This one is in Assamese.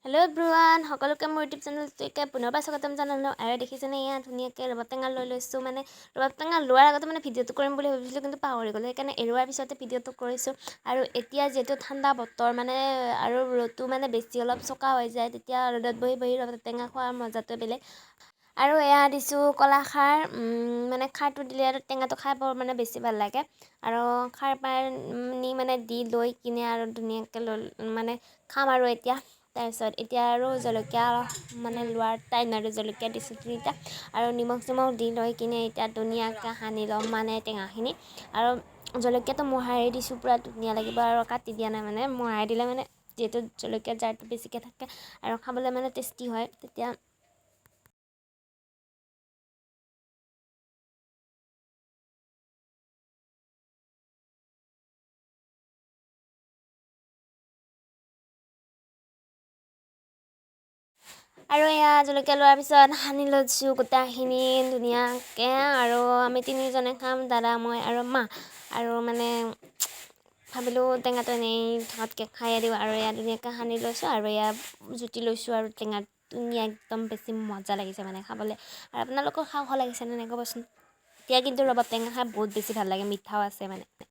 হেল্ল' এভৰিৱান, সকলোকে মোৰ ইউটিউব চেনেলটোকে পুনৰবাৰ স্বাগতম জনালোঁ। আৰু দেখিছেনে, এয়া ধুনীয়াকৈ ৰবাব টেঙা লৈ লৈছোঁ। মানে ৰবাব টেঙা লোৱাৰ আগতে মানে ভিডিঅ'টো কৰিম বুলি ভাবিছিলোঁ, কিন্তু পাহৰি গ'লোঁ। সেইকাৰণে এৰোৱাৰ পিছতে ভিডিঅ'টো কৰিছোঁ। আৰু এতিয়া যিহেতু ঠাণ্ডা বতৰ, মানে আৰু ৰ'দটো মানে বেছি অলপ চোকা হৈ যায়, তেতিয়া ৰ'দত বহি বহি ৰবাব টেঙা খোৱাৰ মজাটোৱে বেলেগ। আৰু এয়া দিছোঁ কলাখাৰ। মানে খাৰটো দিলে আৰু টেঙাটো খাই বৰ মানে বেছি ভাল লাগে। আৰু খাৰ পানী মানে দি লৈ কিনে আৰু ধুনীয়াকৈ লৈ মানে খাম আৰু এতিয়া। তাৰপিছত এতিয়া আৰু জলকীয়া মানে লোৱাৰ টাইম, আৰু জলকীয়া দিছোঁ তিনিটা আৰু নিমখ চিমখ দি লৈ কিনে এতিয়া ধুনীয়াকৈ সানি ল'ম মানে টেঙাখিনি। আৰু জলকীয়াটো মোহাৰি দিছোঁ, পূৰা ধুনীয়া লাগিব। আৰু কাটি দিয়া নাই, মানে মোহাৰি দিলে মানে যিহেতু জলকীয়া জাৰটো বেছিকৈ থাকে আৰু খাবলৈ মানে টেষ্টি হয় তেতিয়া। আৰু এয়া জলকীয়া লোৱাৰ পিছত সানি লৈছোঁ গোটেইখিনি ধুনীয়াকৈ। আৰু আমি তিনিজনে খাম, দাদা, মই আৰু মা। আৰু মানে ভাবিলোঁ টেঙাটো এনেই থকাতকৈ খায়ে দিওঁ। আৰু এয়া ধুনীয়াকৈ সানি লৈছোঁ আৰু এয়া জুতি লৈছোঁ। আৰু টেঙা ধুনীয়া একদম বেছি মজা লাগিছে মানে খাবলৈ। আৰু আপোনালোকৰ খাওঁ খাওঁ লাগিছেনে নাই ক'বচোন। এতিয়া কিন্তু ৰবাব টেঙা খাই বহুত বেছি ভাল লাগে, মিঠাও আছে মানে।